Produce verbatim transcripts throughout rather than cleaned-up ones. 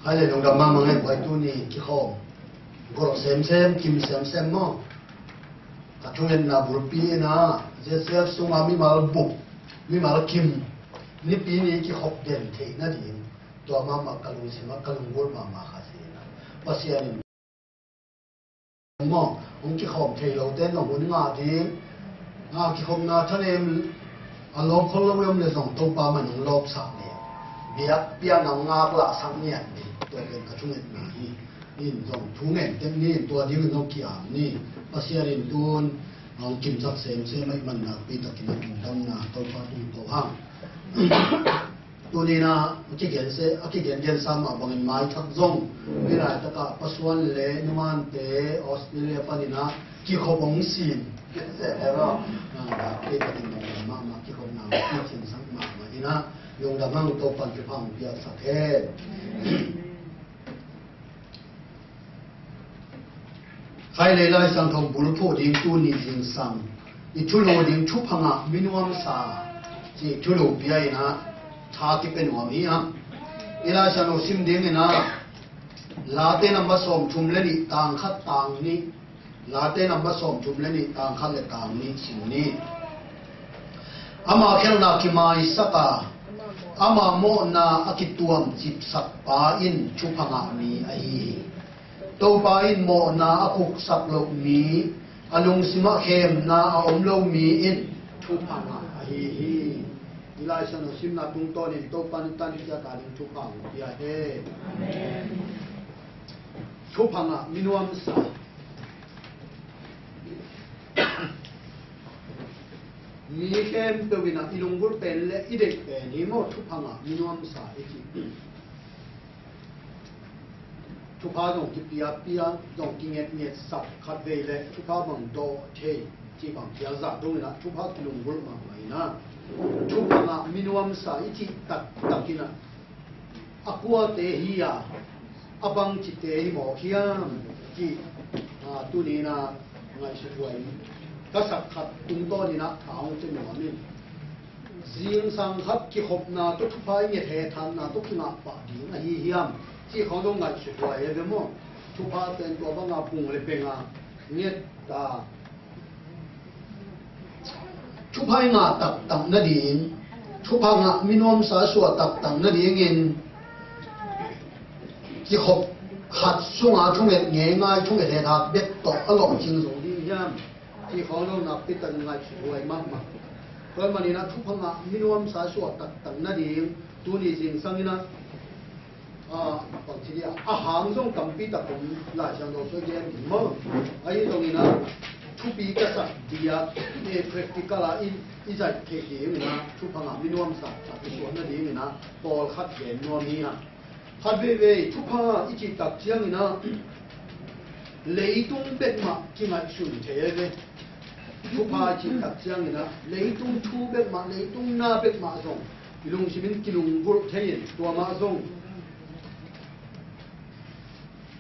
Ai le lungdam mahmah ngei buai tuni kikhawm. Gol semsem, kim semsem maw. Ka thungetna bulpi in ah, Z C F sungah mimal bup, mimal kim, nipi ni kikhop den theih nading. Tua mahmah ka lungsim ah, ka lunggulh mahmah kha si in ah. Pasian in maw, hong kikhawm thei lote in hong hun ngah ding. Ngah kikhopna thanem a lawm khol lo i om le zong Topa man hong lawpsak ding. Biak piakna hong ngak lahsak ngiat ding. Tua pen ka thungetna hi. In zong thu ngen tek ni, tua ding in zong ki-am ni. Pasian in tun hong kimsak semsem ahih man nakpi takin a lungdamna Topa tung ko hang. Tuni in ah a kigen se, a kigen gensa mah bangin maithak zong, hih laitakah Pa Suan le numante Australia panin ah kikhop hong sin. Gensa le maw. Ah, kei panin mahmah kikhopna kicingsak mahmah in ah, lungdam hang, Topa'n thupha hong piaksak hen. Khai lei Lai Siangtho bulphuh ding tuni zingsang i thulu ding thupha ngah minuamsa cih thulu pia in ah tha kipia nuam hi hang. I Lai Siangtho sim ding in ah Late namba sawmthum le nih, tang khat tang nih. Late namba sawmthum le nih, tang khat le tang nih sim ni. Ama khelhna kimaisak a, ama mawhna a kituamcipsak pa in thupha ngah mi ahi hi. Topa in mawhna a khuksak loh mi, a lungsimah khemna a om lo mi in thupha ngah ahi hi. I Lai Siangtho simna tungtawnin Topa in tani cia ta ding thupha ngah pia he. Thupha ngah minuamsa. Mi khempeuh in ah i lunggulh pen le i deih pen hi maw, thupha ngah minuamsa i cih. Thupha zong kipiapia, zong kingetngetsak, khatvei le thupha bang dawh thei cih bang piazah dong in ah thupha kilunggulh mahmah in ah, thupha ngah minuamsa i cih taktak in ah, a kuate hi a, a bangcite hi mawk hiam cih, a, tuni in ah ngaihsut huai ka sak khat tungtawn in ah tha hong ci nuam in. Zingsang khat kikhopna tawh thupha i nget, hethanna tawh kingah pah ding ahi hiam cih khawng dong ngaihsut huai e ve maw. Thupha pen tua banga pung le penga nget ta. Thupha i ngah taktak nading, thupha ngah minuamsa suah taktak nadingin kikhop khat sunga thunget ngeingai, thunget hethat bek tawh a lawhcing zo ding hiam cih khawng lo nakpi takin ngaihsut huai mahmah. Tua ahih manin ah thupha ngah minuamsa suah taktak nading tuni zingsang in ah, a, bangci dia, a hang zong tampi tak om, Lai Siangtho sung gen ding maw. Ahi zongin ah thupi ka sak dia, e, practical a i, i zaih theih dingin ah thupha ngah minuamsa tak i suah nadingin ah pawlkhat gen nuam hi a. Khat veivei thupha i cih tak ciangin ah leitung bek mah kingaihsun thei e ve. Thupha i cih tak ciangin ah leitung thu bek mah, leitung na bek mah zong i lungsim in kilunggulh thei in, tua mah zong,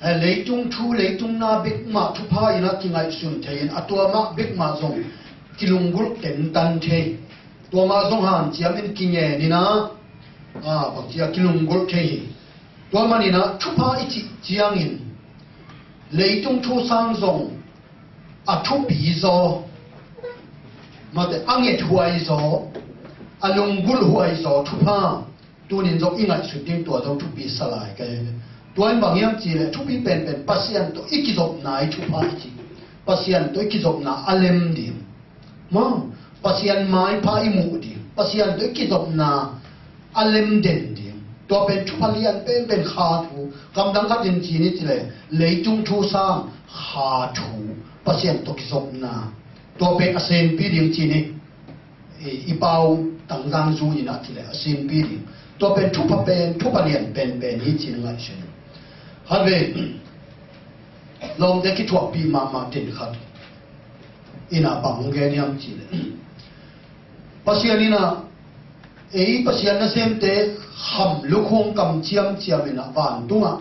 eh, leitung thu, leitung na bek mah thupha in ah kingaihsun thei in, a tua mah bek mah zong kilunggulh tentan thei. Tua mah zong hanciam in kingen in ah, a, bangci a kilunggulh thei hi. Tua manin ah thupha i cih ciangin leitung thu sang zong a thupi zaw, mate, a nget huai zaw, a lunggulh huai zaw thupha tunin zong i ngaihsut ding, tua zong thupi sa lai ka hi. Tua in bang hiam cih leh thupi penpen Pasian tawh i kizopna i thupha i ci. Pasian tawh i kizopna a lem ding. Maw, Pasian maipha i muh ding, Pasian tawh i kizopna a lem den ding. Tua pen thupha lian penpen, kha thu. Kamdang khat in ci ni ci leh leitung thu sang kha thu, Pasian tawh kizopna. Tua pen a senpi ding ci ni. I, i pau tangzang zu in a ci leh a senpi ding. Tua pen thupha pen, thupha lian penpen hi ci ni ngaihsun. Khatvei lawmte kithuahpih mahmah den khat in a bang hong gen hiam cih leh, Pasian in a, ei Pasian nasemte kham lukhu hong kam ciamciam in a, vantungah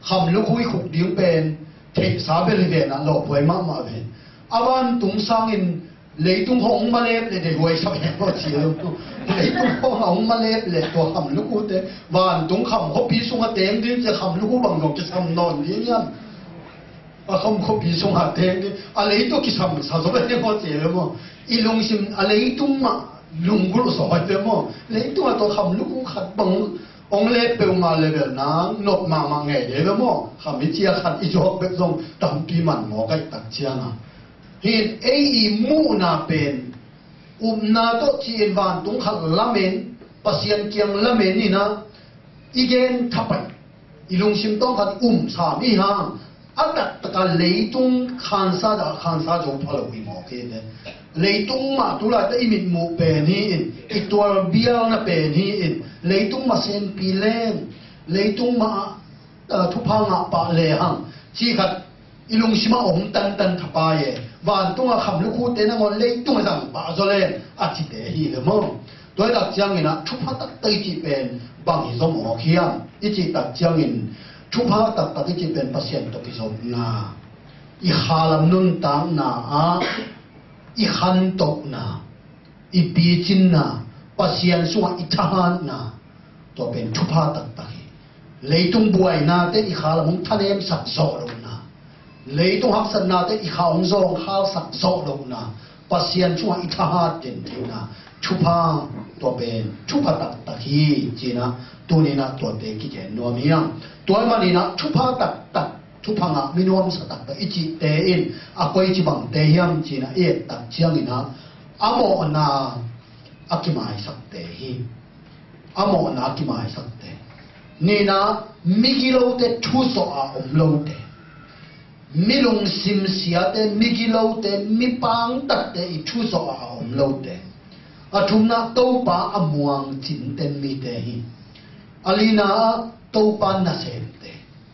kham lukhu i khuk ding pen theihsa bel hi ven a, lawphuai mahmah ven. A vantung sangin Leitung hong malep le de huai sak he maw ci lo. Leitung hong a hong malep le tua kham lukhu te vantung kham khuapi sung a teng ding ci kham lukhu bang zong kisam nawn ding hiam? A kham khuapi sung a teng ding a leitung kisam sa zo le de maw ci lo maw? I lungsim a leitung mah lunggulh sa huai te maw? Leitung a tua kham lukhu khat bang hong lep peuhmah le bel nang nop mahmah ngei de lo maw? Kham i cia khat i zuak bek zong tampi man maw kaih tak ciang a. Hin ei i muhna pen upna tawh ci-in vantung khat lamen, Pasian kiang lamen inah i gen thapai, i lungsim tawng khat um sam i hang a taktaka leitung khansa dah khansa zo pha lo i mawk hi le. Leitung mah tulai ta i mitmuh pen hi in, i tualbialna pen hi in, leitung mah senpi leng, leitung mah ah, thupha ngah pah lehang ci khat i lungsimah om tantan thapai e. Vantungah kham lukhute nangawn leitungah zang pah zaw leng a cite hi le maw? Tua hi tak cianginah thupha taktak i cih pen bang hi zaw mawk hiam? I cih tak ciangin thupha taktak i cih pen Pasian tawh kizopna, i khalam nuntakna ah i khantohna, i picinna, Pasian sungah i thahatna, tua pen thupha taktak hi. Leitung buainate i khalam hong thanemsak zawh lohna, leitung haksatnate i kha hong zawngkhalsak zawh lohna, Pasian sungah i thahat den theihna, thupha, tua pen thupha taktak hi cinah tuninah tuate kigen nuam hiam? Tua hi maninah thupha taktak, thupha ngah mi nuamsa taktak i cihte in a koici bangte hiam cinah i et tak cianginah a mawhna a kimaisakte hi. A mawhna a kimaisakte. Nihna, migilote thuzawh a om lote. Mi lungsim siate, migilote, mi pangtatte i thuzawh a om lote. A thumna, Topa a muang cinten mite hi. A lina, Topa nasemte.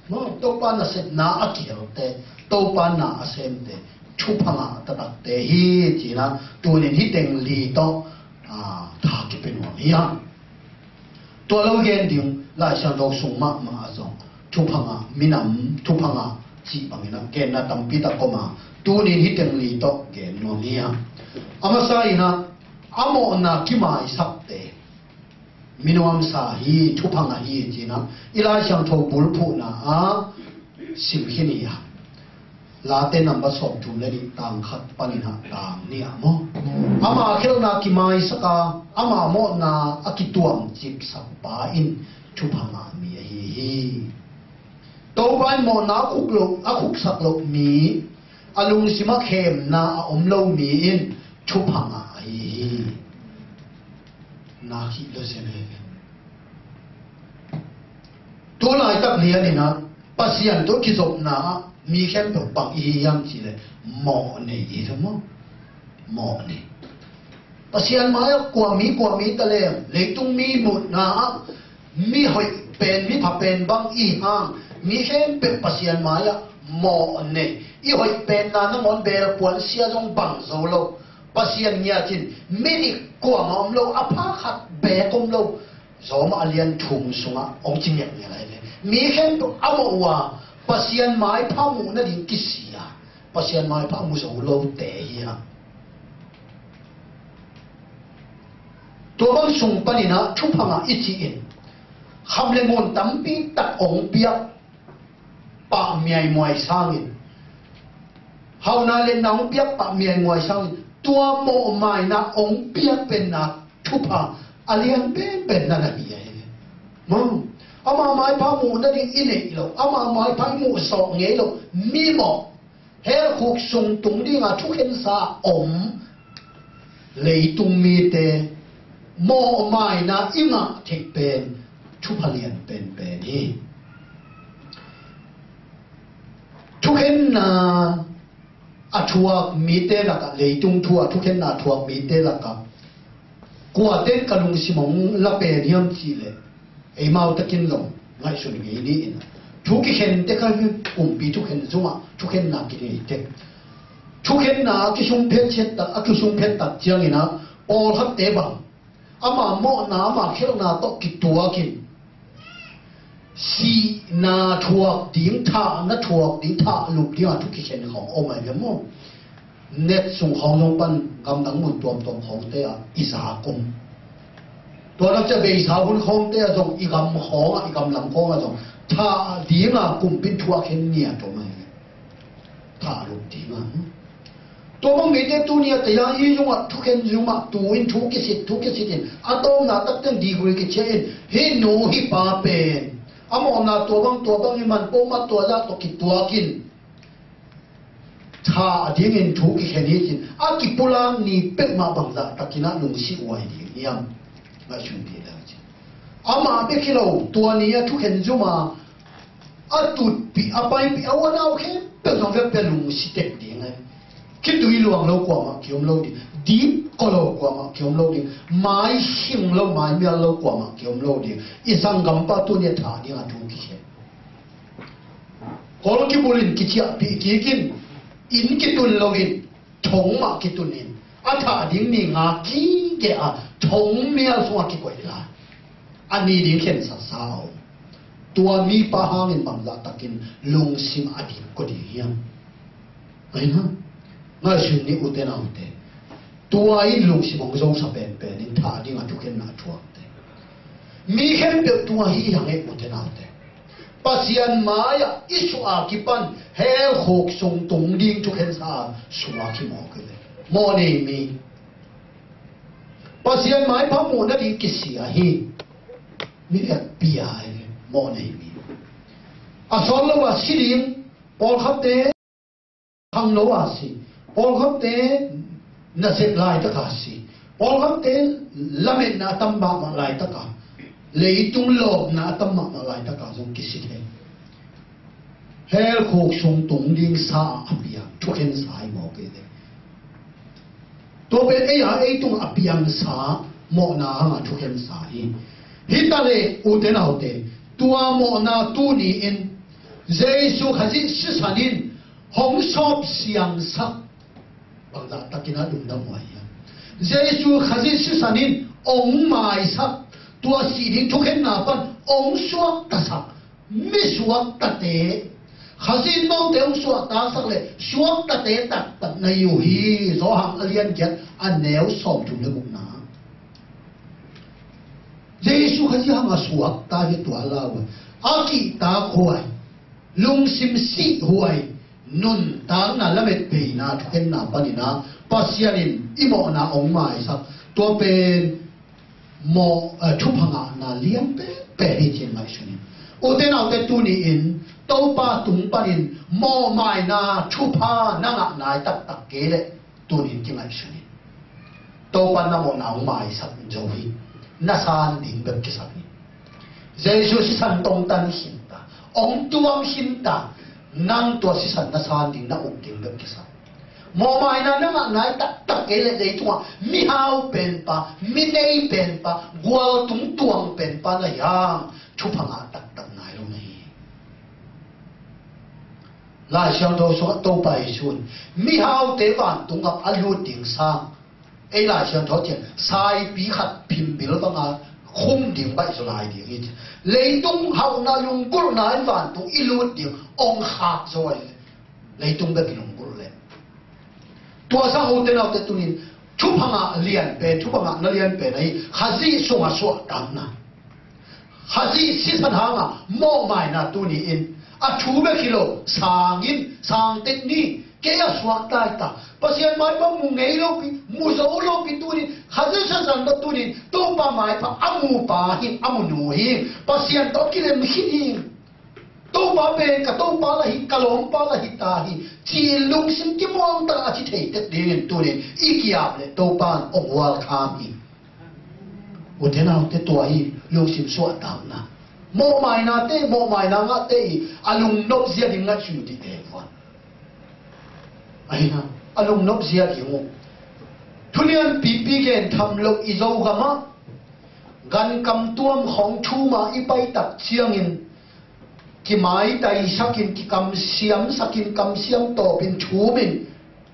Maw, Topa nasepna a kihelte, Topa na a semte, thupha ngah taktakte hi cinah tunin hih teng li tawh, a, tha kipia nuam hiam? Tua lo gen ding, Lai Siangtho sung mahmah ah zong thupha ngah minam, thupha ngah cih banginah genna tampi tak om a, tunin hih teng li tawh gen nuam hiam? A masa inah a mawhna kimaisakte, minuamsa hi, thupha ngah hi cinah i Lai Siangtho bulphuhna ah simkhin hi a. Late nambat sawmthum le nih, tang khat paninah tang nih ah maw? Ama khelhna kimaisak a, ama mawhna a kituamcipsak pa in thupha ngah mi ahi hi. Topa in mawhna a khuk lo, a khuksak loh mi, a lungsimah khemna a om lo mi in thupha ngah ahi hi. Na khih lo zen he. Tu laitak lianinah Pasian tawh kizopna ah mi khempeuh bang i hi hiam cihleh mawh nei i hi maw? Mawh nei. Pasian mai-ah kua mi, kua mi ta leng, leitung mi muhna ah mi hoih pen, mi pha pen bang i hang, mi khempeuh Pasian mai-ah mawh nei. I hoih penna nangawn belpuan sia zong bang zo lo. Pasian ngiat in minit kuamah om lo, a pha khat beek om lo. Zawmah a lian thum sungah hong ci ngialngial ahi ve. Mi khempeuh a mawh uh a, Pasian maipha muh nading kisia, Pasian maipha mu zo lote hi a. Tua bang sung paninah thupha ngah i cih in kham le ngun tampi tak hong piak pah miaimuai sangin, hauhna le na hong piak pah miaimuai sangin, tua mawhmaina hong piak penna thupha a lian penpen na na hi ahi. Maw, ama maipha muh nading i neih loh, ama maipha i muh zawh ngei loh mi mawh, hell khuk sung tung dinga thukhensa om leitung mite mawhmaina i ngah theih pen thupha lian penpen hi. Thukhenna a thuak mite lakah, leitung thu a thukhenna a thuak mite lakah kuaten ka lungsim hong la pen hiam cihleh, eimau takin zong ngaihsun ngei ni in, thu kikhente kha hi, umpi thukhen zungah thukhenna kinei tek. Thukhenna a kisung phet ciat tak, a kisung phet tak cianginah pawlkhatte bang ama mawhna, ama khelhna tawh kituakin sihna thuak ding, thahna thuak ding, thah lup dingah thu kikhen khawng om ahi ve maw? Net sung khawng zong pan gamdang mun tuamtuam khawngte ah i zak om. Tua nak cia beisa hun khawngte ah zong i gam khawng ah, i gamlam khawng ah zong thah dinga kumpi in thu a khen ngiat om ahi. Thah lut dinga. Tua bang mite tuni a taya i zungah thukhen zumah tu in thu kisit, thu kisit in a tawmna takten degree kicia in, hih nu hih pa pen a mawhna tua bang tua bang i man pawh mah tua zah tawh kituak in thah dingin thu kikhen hi cin, a kipulak ni peuhmah bangzah takin a lungsi huai ding hiam? Ngaihsun dih dang cin. Amah bek hi lo, tua ni a thukhen zuma a tutpih, a paipih, a uanau khempeuh zong vekpi a lungsi tek ding e. Khitui luang lo kuamah kiom lo ding, dip kaw lo kuamah kiom lo ding, mai hing lo, mai mial lo kuamah kiom lo ding. I sanggampa tuni a thah ding a thu kikhen. Kawl kibulin kiciahpih kikin, inn kitun loin, thong mah kitunin, a thah ding ni nga kigeh a thong mial sungah kikoih lai. A ni ding khensatsa a om. Tua mipa hangin bangzah takin lungsim a dik kua ding hiam? Ahi hang. Ngaihsun ni ute naute. Tua in lungsim hong zosa penpen in thah ding a thukhenna a thuakte. Mi khempeuh tua hi hang e ute naute. Pasian mai-ah i suah a kipan hell khuk sung tung ding thukhensa a suak hi mawk hi ve. Mawhnei mi. Pasian maipha muh nading kisia hi. Mi vekpi a hi ve. Mawhnei mi. A sawt lo a si ding. Pawlkhatte khangno a si. Pawlkhatte nasep laitaka si. Pawlkhatte lametna a tam mahmah laitaka, leitung lawpna a tam mahmah laitaka zong kisi thei. Hell khuk sung tung ding sa a piang thukhensa hi mawk hi ve. Tua pen ei a ei tungah a piangsa mawhna hanga thukhensa hi. Hi ta leh ute naute, tua mawhna tuni-in Jesu Khazih sisan in hong sawp siangsak bangzah takin a lungdam huai hiam? Jesu Khazih sisan in hong maisak, tua sih ding thukhenna pan hong suaktasak, mi suaktate, Khazih note hong suaktasak le suaktate taktak na hi uh hi. Johan a lian giat a neu sawmthum le gukna. Jesu Khazih hanga suakta hi tua lau a, a kihtak huai, lungsim sih huai, nuntakna lametbeina thukhenna panin a Pasian in i mawhna hong maisak. Tua pen mawh, eh, thupha ngahna lian penpen hi ci-in ngaihsun in. Ute naute tuni-in Topa tung panin mawhmaina thupha na ngah nai taktak kei leh tuni-in kingaihsun in. Topa na mawhna hong maisak zo hi. Na san ding bek kisam hi. Jesu sisan tawh hong tan khinta, hong tuam khinta, nang tua sisan na san ding, na uk ding bek kisam. Mawhmaina na ngah nai taktak kei leh leitungah mihau penpa, minei penpa, gualtung tuang penpa na hi hang, thupha ngah taktak nai lo na hi. Lai Siangtho sungah Topa Jesu in mihaute vantung gam a lut ding sang, ei Lai Siangtho ciang saipi khat phimbil banga khum ding baih zaw lai ding hi ci. Leitung hauhna lunggulhna in vantung i lut ding hong khak zaw ahi. Leitung bek i lunggulh leh. Tua sang ute naute tunin thupha ngah lian pen, thupha ngahna lian pen ahi Khazih sungah suahtakna. Khazih sisan hanga mawhmaina tuni-in a thu bek hi lo, sang in, sang tek ni, kei a suakta hi ta. Pasian maipha mu ngei lopi, mu zo lopi tunin, Khazih sisan tawh tunin Topa maipha a mupa hi, a munu hi. Pasian tawh kilem khin hi. Topa pen ka Topa la hi, ka lawmpa la hi ta hi, ci-in lungsim kimuang tak a ci thei tek dingin tunin i kiap leh Topa in hong welcome hi. Ute naute, tua hi lungsim suahtakna. Mawhmainate, mawhmaina ngahte i a lungnop zia ding ngaihsun dih te vuan. Ahi na, a lungnop zia ding uh. Thulian pipi gen tham loh i Zogamah gankam tuam khawng thuma i paitak ciangin kimaitaisakin, kikamsiamsakin, kamsiam tawpin thumin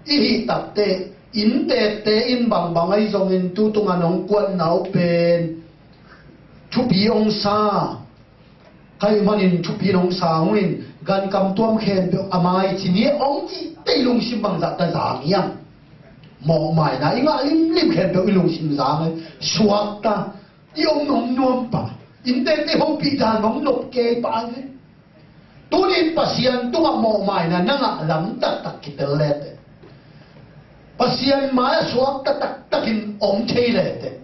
i hih takte, inntekte in bangbang ahi zongin tu tunga nong kuanna uh pen thupi hong sa, ka hih manin thupi nong sa hong in, gankam tuam khempeuh a mai ci ni hong cih teh i lungsim bangzah ta zang hiam? Mawhmaina i ngah limlim khempeuh i lungsim zang e, suakta, i om hong nuam pah, innte i hopih dan hong nop kei pah e. Tunin Pasian tungah mawhmaina na ngah lam taktak kitel leteh, Pasian mai-ah suakta taktakin om thei leteh,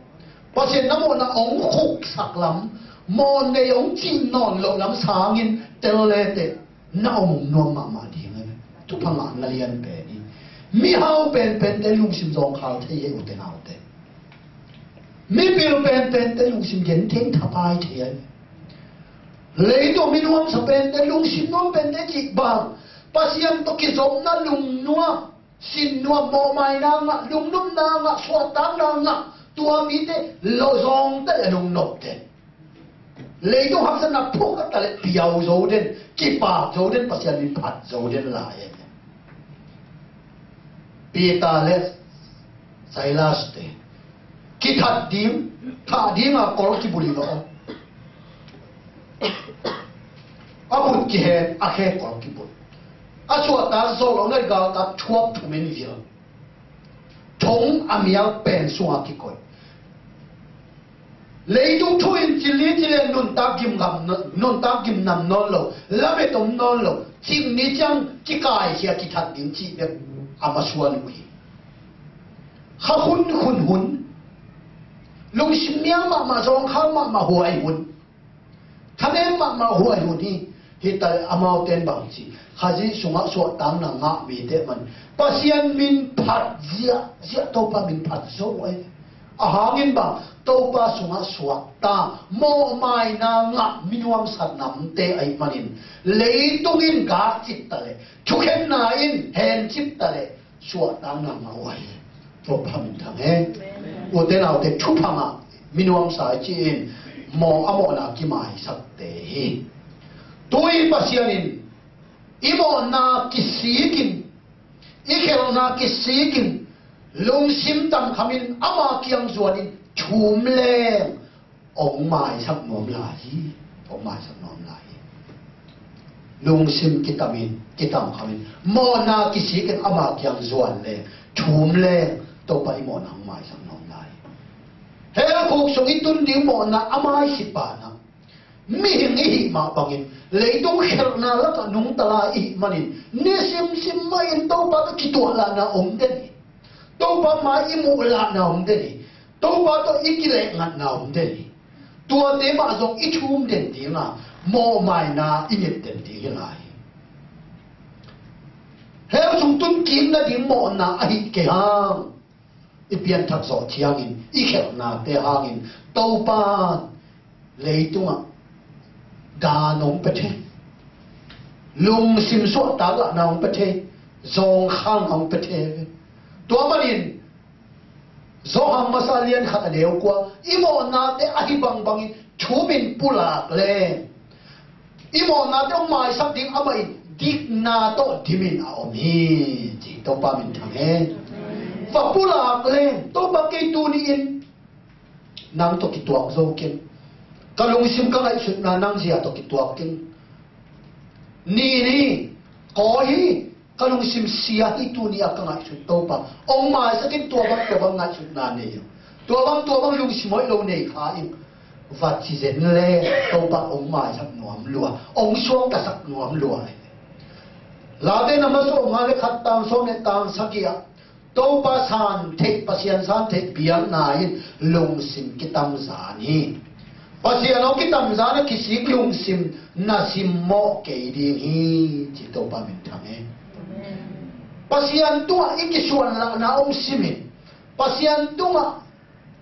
Pasian na mawhna hong khuksak lam, mawh nei hong cih nawn loh lam sangin tel leteh, na om hong nuam mahmah ding e. Thupha ngahna lian pen hi. Mihau penpente lungsim zawngkhal thei hi, ute naute. Mipil penpente lungsim gentheng thapai thei hi. Leitung mi nuamsa pente, lungsim nuam pente cih bang, Pasian tawh kizopna, lungnuam, sinnuam, mawhmaina ngah, lungnopna ngah, suahtakna ngah, tua mite lo zawngta le lungnopte, leitung haksatna phukha ta le piau zo den, kipak zo den, Pasian min phat zo den lai e. Peter le Silas te kithat ding, thah dinga kol kibulh hi lo. A khut kihen, a khe kol kibulh. A suahtak zawh lo nai galkap thuak thumin vil. Thong a mial pen sunga kikoih. Leitung thu in cili cili nuntak gimgam, nuntak gimnam nawn lo, lamet om nawn lo, cik ni ciang kikaikhia kithat ding cih bek a masuan uh hi. Kha hun, hun, hun. Lungsim mial mahmah, zawngkhal mahmah, huai hun. Thanem mahmah, huai hun hi. Hi ta le amaute in bang ci, Khazih sungah suahtakna ngah mite man Pasian min phat ziahziah, Topa min phat zo e. A hangin bang, Topa sungah suakta, mawhmaina ngah minuamsa namte ahih manin, leitung in gakcip ta le, thukhenna in hencip ta le, suahtakna ngah uh ahi. Topa min thang e. Ute naute, thupha ngah minuamsa i ci-in, mawh a mawhna kimaisakte hi. Tu-in Pasian in i mawhna kisikin, i khelhna kisikin, lungsim tamkhamin ama kiang zuanin thum leng hong maisak nuam lai hi. Hong maisak nuam lai hi. Lungsim kitamin, kitamkhamin, mawhna kisikin ama kiang zuan leng, thum leng, Topa i mawhna hong maisak nuam lai hi. Hell khuk sung i tun ding mawhna a maisik banah, mihing i hih mah bangin leitung khelhna lakah nungta lai i hih manin, nisimsim mahin Topa tawh kituah lahna om den hi. Topa mai i muh lahna om den hi. Topa tawh i kilehngahna om den hi. Tuate mah zong i thum den dinga, mawhmaina i nget den ding hi lai hi. Hell sung tun kik nading mawhna ahih kei hang, i pianthak zawh ciangin, i khelhnate hangin, Topa in leitungah dan hong pia thei, lungsim suahtak lahna hong pia thei, zawngkhal hong pia thei. Tua manin Johan masa lian khat a neu kua, i mawhnate ahi bangbangin thumin pulak leng, i mawhnate hong maisak ding amah in dikna tawh dimin a om hi, ci. Topa min thang e. Va pulak leng, Topa, kei tuni-in nang tawh kituak zo keng. Ka lungsim, ka ngaihsutna nang zia tawh kituak keng. Ni ni, kawi hi, ka lungsim sia hi, tuni a ka ngaihsut, Topa. Hong maisak in, tua bang, tua bang ngaihsutna nei ing. Tua bang, tua bang lungsim hoih lo nei kha ing. Va ci zen leng, Topa hong maisak nuam lua, hong suaktasak nuam lua. Late na masa om nga le khat tang sawm le tang sagih ah, Topa san theih, Pasian san theih biakna in lungsim kitamzan hi. Pasian hong kitamzan a kisik lungsim na simmawh kei ding hi, ci. Topa min thang e. Pasian tungah i kisuan lahna om simin, Pasian tungah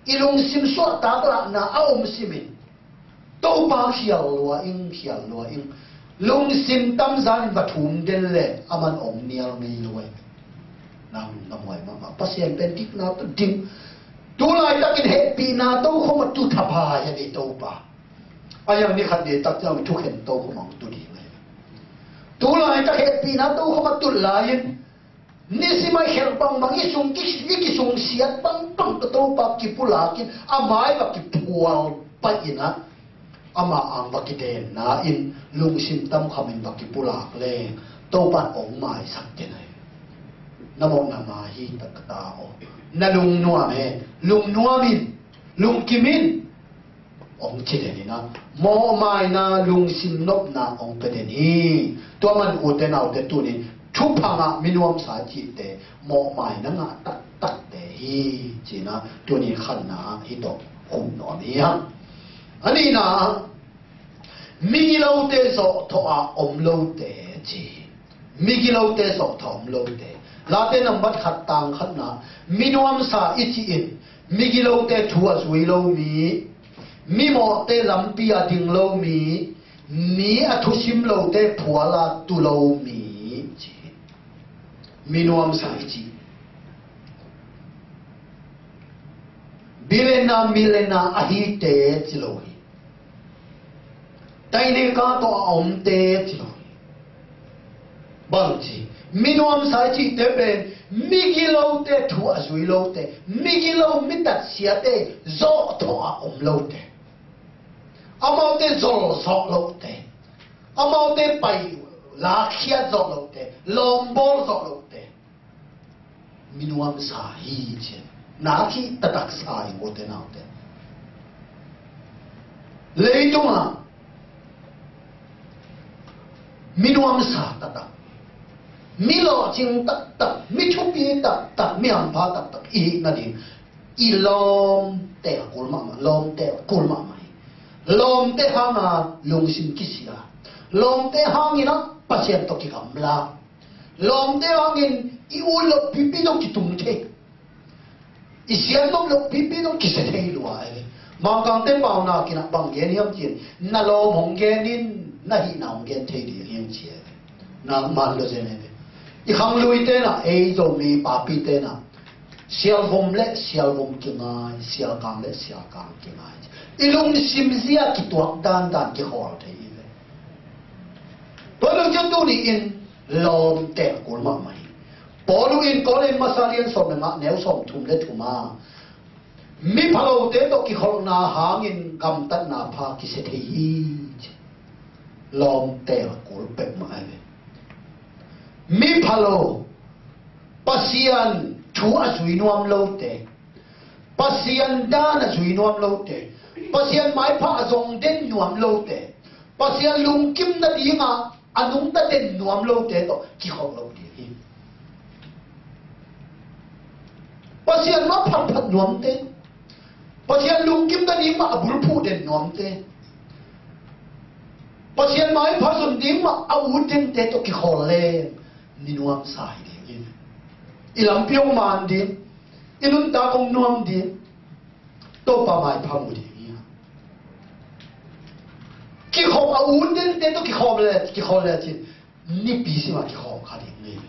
i lungsim suahtak lahna a om simin, Topa khial lua ing, khial lua ing. Lungsim tamzan in va thum den le, aman hong nial ngei lo e. Nang na muai mahmah, Pasian pen dikna tawh dim. Tu laitakin hehpihna tokhom a tu thapai a, ni Topa. A yang ni khat ni tak ciang thukhen tokhom a tu ding e. Tu laitak hehpihna tokhom a tu lai-in, nisim a i khelh bangbang, i sung, i, i kisungsiat bangbang tawh Topa kipulakin, a mai va kiphual pah in a, ama ang va kidenna in, lungsim tamkhamin va kipulak leng, Topa in hong maisak den ahi. Na mawhna mai hi, tak ka ta aw. Na lungnuam hen, lungnuam in, lungkim in, hong ci den in ah, mawhmaina lungsim nopna hong pia den hi. Tua man ute naute, tuni thuphang ah mi nuamsa i cihte mawhmaina ngah taktakte hi, ci-in ah tuni khatna ah hih tawh khum nuam hi hang. A nihna ah, migilote zawhthawh a om lote, ci hi. Migilote zawhthawh a om lote. Late nambat khat tang khatna, mi nuamsa i cih in migilote thu a zui lo mi, mimawhte lampi a ding lo mi, mi a thusim lote phual a tu lo mi, ci hi. Mi nuamsa i cih, billionaire, millionaire ahite ci lo hi. Taineka tawh a omte ci lo hi. Bang ci, mi nuamsa i cihte pen migilote thu a zui lote, migilo, mi tatsiate zawhthawh a om lote, amaute zol zawh lote, amaute pai lakkhiat zawh lote, lawmbawl zawh lote, mi nuamsa hi, ci-in nak hi taktak sa ing, ute naute. Leitung ah mi nuamsa taktak, mi lawhcing taktak, mi thupi taktak, mi hampha taktak i hih nading, i lawmte a kul mahmah, lawmte a kul mahmah hi. Lawmte hang a lungsim kisia, lawmte hangin ah Pasian tawh kigamla, lawmte hangin i ut loh pipi zong kitung thei, i siat nop loh pipi zong kisia thei lua hi. Mangkangte pau nakin ah bang gen hiam cih leh, na lawm hong gen in, na hihna hong gen thei ding hi, ci hi. Na man lo zen hi. I khangluite in ah, ei Zomi papite in ah, sialvom le sialvom kingai, sialkang le sialkang kingai. I lungsim zia kituak dandan kikhawl thei hi ve. Tua lungsim tuni in lawmte a kul mahmah hi. Paul in Korin masa lian sawm le nga, neu sawm thum le thum ah, mi phalote tawh kikholhna hangin gamtatna pha kisia thei hi, ci. Lawmte a kul peuhmah hi ve. Mi phalo, Pasian thu a zui nuam lote, Pasian dan a zui nuam lote, Pasian maipha a zong den nuam lote, Pasian lungkim nading a a nungta den nuam lote tawh kikholh lo ding hi. Pasian mah phatphat nuamte, Pasian lungkim nading mah a bulphuh den nuamte, Pasian maipha zon ding mah a ut dente tawh kikholh leng mi nuamsa hi ding hi. I lampi hong man ding, i nuntak hong nuam ding, Topa maipha mu ding hi. Kikhop a ut dente tawh kikholh le, kikholh le cin, nipi sim a kikhawm kha ding hi.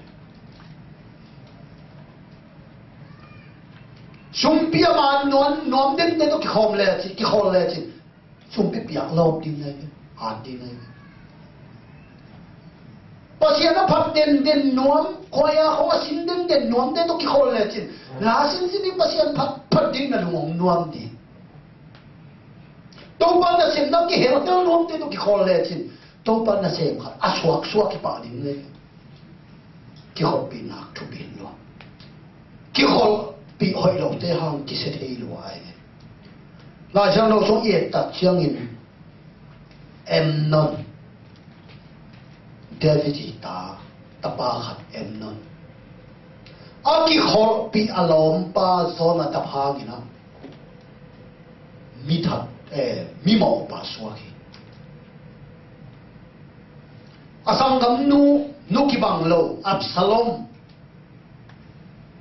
Sumpi a man nuam, nuam dente tawh kikhawm le cin, kikholh le cin, sumpi piak lawp ding hi, at ding hi. Pasian a phat denden nuam, khuai a khong a sin denden nuamte tawh kikholh le cin, na sinsin ding, Pasian phat, phat ding na lung hong nuam ding. Topa nasem na kihelhtel nuamte tawh kikholh le cin, Topa nasem khat a suaksuak kipah ding hi. Kikholhpihna thupi hi lo. Kikholhpih hoih lote hang kisia thei lua hi. Laisiangtho sung i et tak ciangin Amnon, David i ta, tapa khat Amnon, a kikholhpih a lawmpa Jonadab hangin ah mi that, eh, mi mawhpa suak hi. A sanggamnu, nu kibang lo, Absalom,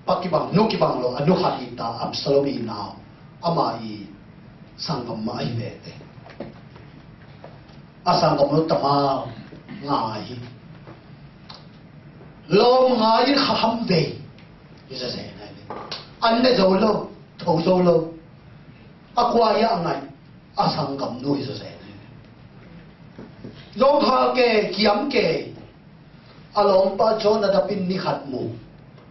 pa kibang, nu kibang lo, a nu khat hi ta, Absalom i nau, ama i sanggam mah ahi veve. A sanggamnu Tamar ngai hi. Lawm ngai in kha ham vei. Hi zazen ahi ve. An ne zo lo, tho zo lo. A kua hi a ngai, a sanggamnu hi zazen ahi ve. Zong kha kei, kiam kei. A lawmpa Jonadab in ni khat mu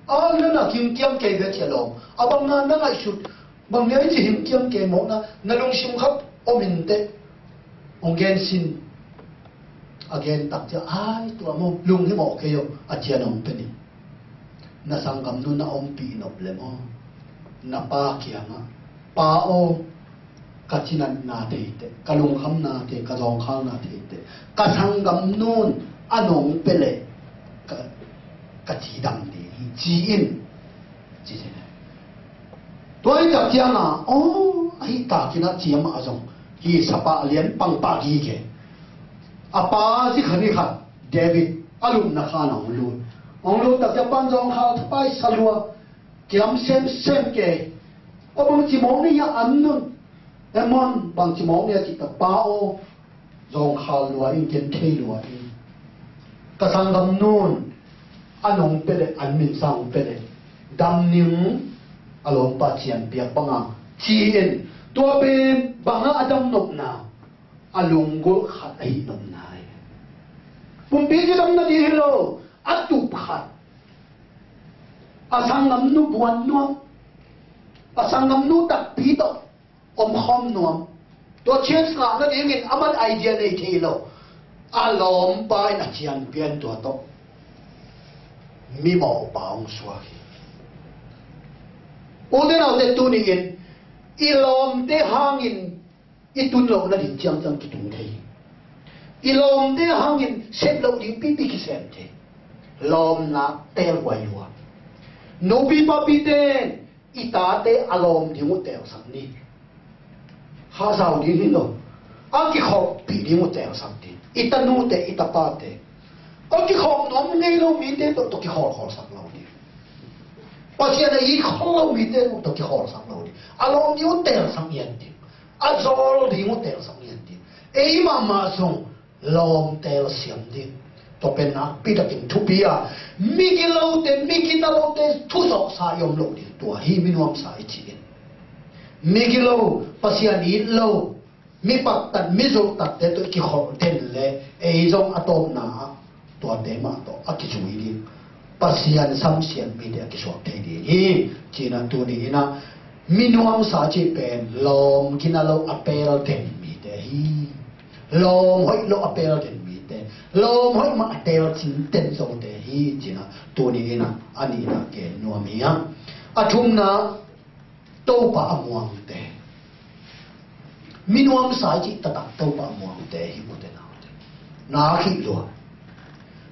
a, na na hing kiam kei ve ci a lawm. A bang na na ngaihsut, bang na i ci hing kiam kei mawk na, na lungsim khat om in teh. Hong gen sin. A gen tak ciang, ai, tua maw, lung hi mawk kei o, a cian hong pe ni. Na sanggamnu na ompih nop le maw? na pa kiangah, "Pa aw, ka cinatna thei teh, ka lungkhamna thei, ka zawngkhalna thei teh, ka sanggamnu'n a nong pia leh ka, ka cidam ding hi," ci in, ci ci. Tua hi tak ciangah, aw, ahi takin a ci amah zong, hi sapa lian pangpah gige. A pa zi khat ni khat, David, a lupna khan a hong lut. Hong lut tak ciang pan zawngkhal thapai sa lua, kilam semsem kei. Aw, bangci mawk ni hiam an nun? Amnon, bangci mawk ni a cih tak, "Pa aw, zawngkhal lua in, ken thei lua in. Ka sanggamnu'n a nong pia leh, an min sang hong pia leh, dam ning, a lawmpa cianpiak banga," ci in. Tua pen bangah a dam nopna, a lunggulh khat ahi nopna hi. Pumpi cidam nading hi lo, a tup khat. A sanggamnu buan nuam, a sanggamnu takpi tawh omkhawm nuam. Tua chance ngah nadingin aman idea nei thei lo. A lawmpa in a cianpiak in tua tawh mimawhpa hong suak hi. Ute naute, tuni-in i lawmte hangin i tun loh nading ciangciang kitung thei hi. I lawmte hangin sep loh ding pipi kisem thei. Lawmna teel huai lua. Nupi papite i tate a lawm ding uh teelsak ni. Hazau ding hi lo. A kikhawkpih ding uh teelsak ni. I tanute, i tapate. A kikhawk nuam ngei lo mite tawh, tawh kikhawlkhawlsak lo ding. Pasian a it khol lo mite tawh, tawh kikhawlsak lo ding. A lawm ding uh teelsak ngiat ding. A zawl ding uh teelsak ngiat ding. Ei mahmah zong lawm teel siam ding. Tua pen nakpi takin thupi a, migilote, migitalote thuzawhsa i om loh ding. Tua hi minuamsa i cih in. Migilo, Pasian it lo, mi paktat, mi zulhtatte tawh i kikholh den leh ei zong a tawpna ah tuate mah tawh a kizui ding. Pasian samsiat mite a kisuak thei ding hi. Ci-in ah tuni-in ah minuamsa cih pen lawm gina lo a peel den mite hi. Lawm hoih lo a peel den mite, lawm hoih mah a teel cinten zote hi. Ci-in ah tuni-in ah a nihna gen nuam hi hang. A thumna, Topa a muangte. Minuamsa i cih taktak Topa a muangte hi, ute naute. Nak hi lua.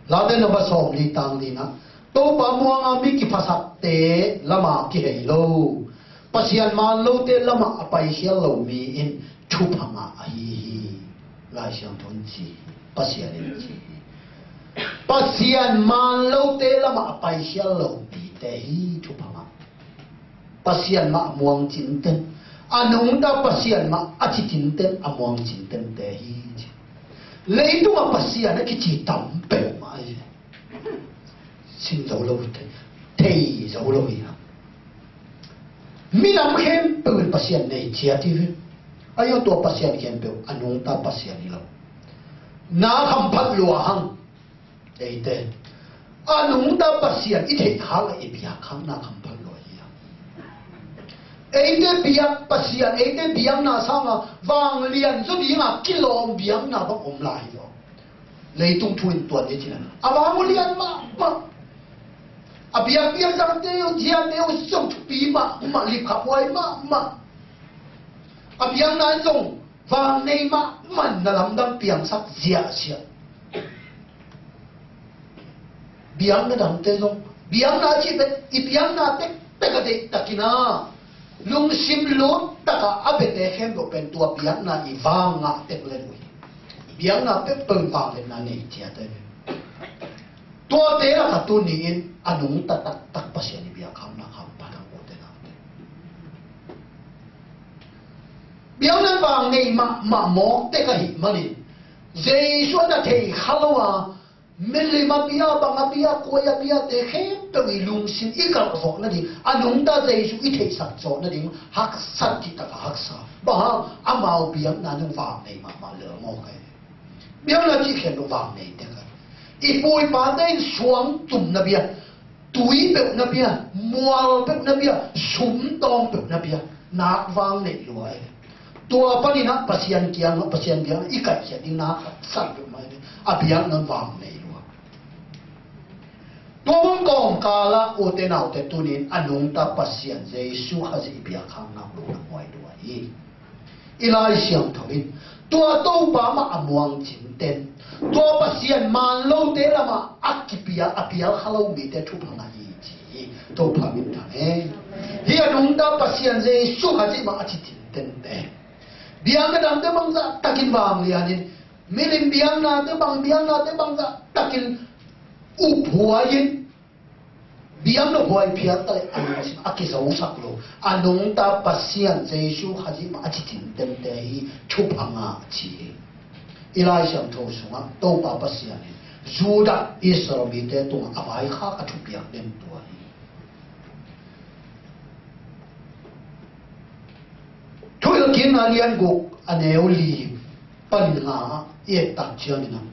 Late namba sawmli, tang li-na, Topa muanga mi kiphasakte lamah kihei lo, Pasian maan lote lamah a paikhial lo mi in thupha ngah ahi hi. Lai Siangtho in ci hi. Pasian in ci hi. Pasian maan lote lamah a paikhial lo mite hi thupha ngah. Pasian mah a muang cinten, a nungta Pasian mah a ci cinten, a muang cintente hi. Leitungah Pasian a kici tam peuhmah hi. Sin zo lo, thei, thei zo lo hi. Minam khempeuh in Pasian nei ciat hi. Ahi zong tua Pasian khempeuh a nungta Pasian hi lo. Na khamphat lua hang. Eite a nungta Pasian i theih khak leh i biak khakna khamphat lua hi a. Eite biak Pasian, eite biakna sanga vanglian zaw dinga kilawm biakna bang om lai hi lo. Leitung thu in tuan ni cina a vang uh lian mahmah. A biakpiak zangte uh, ziate uh zong thupi mahmah, lipkhaphuai mahmah. A biakna in zong vang nei mahmah, na lamdang piangsak ziahziah. Biakna dangte zong, biakna cih pen i biakna tektek a deihtakin a lungsim lut taka a biate khempeuh pen tua biakna i vang ngah tek lel uh hi. Biakna peuhpeuh in vangliatna nei ciat hi. Tuate lakah tuni-in a nungta taktak Pasian i biak khakna khamphat hang, ute naute. Biakna vang nei mahmah mawk tek ahih manin Jesu a na thei kha lo a, milim a bia, bang a bia, kuai a biate khempeuh i lungsim i kalh zawh nading, a nungta Jesu i theihsak zawh nading haksat cih takah haksa. Bang hang, amau biakna nung vang nei mahmah lel mawk ahi. Biakna cih khempeuh vang nei tek a. I pu i pate in suang tumna bia, tui peuhna bia, mual peuhna bia, sum tawng peuhna bia, nak vang nei lua e. Tua panin ah Pasian kiang, Pasian biakna i kaihkhiat ding nak san peuhmah e. A biakna vang nei lua. Tua kawmkal ah, ute naute, tuni-in a nungta Pasian Jesu Khazih i biak khak nak lo na muai lua hi. I Lai Siangtho in tua Topa mah a muang cinten, tua Pasian man lote lamah a kipia, a pial kha lo mite thupha ngah hi ci hi. Topa min thang e. Hih a nungta Pasian Jesu Khazih mah a ci cintente. Biakna dangte bangzah takin vanglianin, milim biaknate bang, biaknate bangzah takin uphuai-in, biakna huai phial ta leh a lungsim a kizosak lo, a nungta Pasian Jesu Khazih mah a ci cintente hi thupha ngah ci hi. I Lai Siangtho sungah Topa Pasian in Judah Israel mite tungah a vaikhak a thupiak den tua hi. Thuhilhkikna lian guk a neu li pan nga ah i et tak ciangin ah,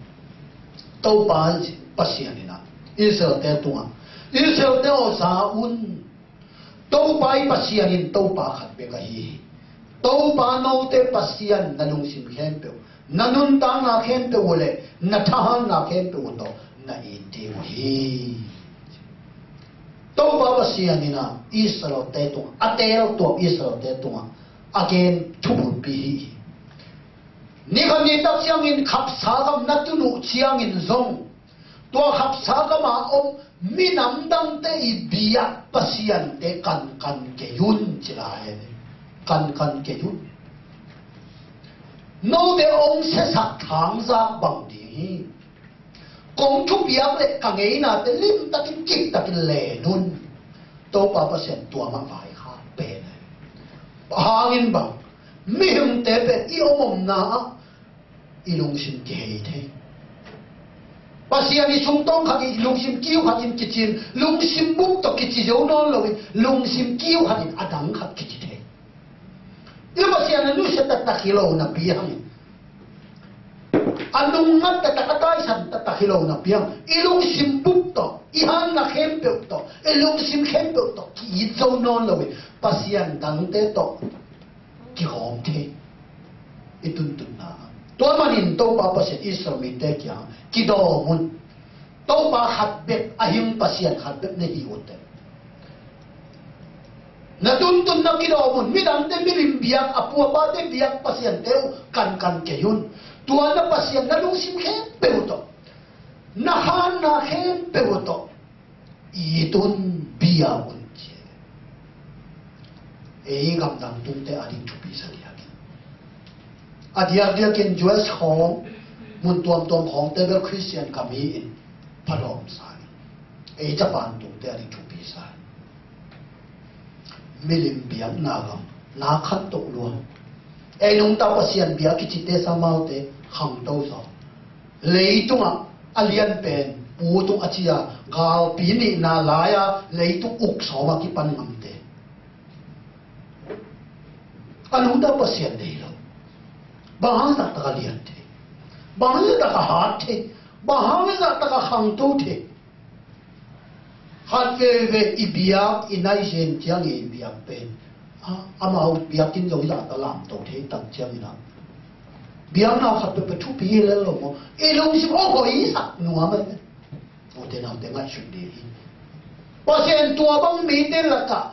Topa Pasian in ah Israelte tungah, Israelte aw, za un. Topa i Pasian in Topa khat bek ahi hi. Topa note Pasian na lungsim khempeuh, na nuntakna khempeuh uh leh na thahatna khempeuh uh tawh na it ding uh hi. Topa Pasian in ah Israelte tungah, a teeltuap Israelte tungah a gen thubulpi hi hi. Ni khat ni tak ciangin khapsa gam na tun uh ciangin zong, tua khapsa gam a om minam dangte i biak pasiante kankan kei un ci lai. Kankan kei un. Note hong siasak thangzak bang ding hi. Kong thupiak leh ka ngeinate limtakin, kiptakin len un. Topa Pasian tua mah vaikhak pen ahi. Bang hangin bang, mihingte pen i om omna ah i lungsim kihei thei. Pasian i sungtawng khat, i lungsim kiu khat in kici-in, lungsim bup tawh kici zo nawn loin, lungsim kiu khat in a dang khat kici thei. I Pasian a nusia taktak hi lo napi hangin, a nungngat taktak, a taisan taktak hi lo napi hangin, i lungsim bup tawh, i hanna khempeuh tawh, i lungsim khempeuh tawh ki-it zo nawn loin, Pasian dangte tawh kihawm thei. I tuntunna ah, tua manin Topa Pasian Israel mite kiang kidawm un. Topa khat bek a hing Pasian khat bek na hi uh teh, na tuntunna kidawm un. Midangte milim biak, a pu a pate biak pasiante uh kankan kei un. Tua na Pasian na lungsim khempeuh tawh, na hanna khempeuh tawh it un, bia un ci. Ei gamdang tungte a ding thupi sa diakin, a diakdiakin U S khawng, mun tuamtuam khawngte bel Khristian gam hi-in phalawm sa hi. Ei Japan tungte a ding thupi sa hi. Milim biakna gam, na khantoh lua. Ei nungta Pasian biak kicite, samaute khangto zaw. Leitungah a lian pen pu tung a ci-a, galpi nihna lai-a leitung uk sawm a kipan ngamte, a nungta Pasian nei lo. Bang hang zahtak a lian thei? Bang hang zahtak a hat thei? Bang hang zahtak a khangto thei? Khat veve i biak, i naizen ciang i biak pen, a, amau biakinn zong i zahtak lamto thei tak ciangin ah, biakna khat peuhpeuh thupi hi lel lo maw? I lungsim aw hoihsak nuam ahi. Ute naute ngaihsut ding hi. Pasian tua bang mite lakah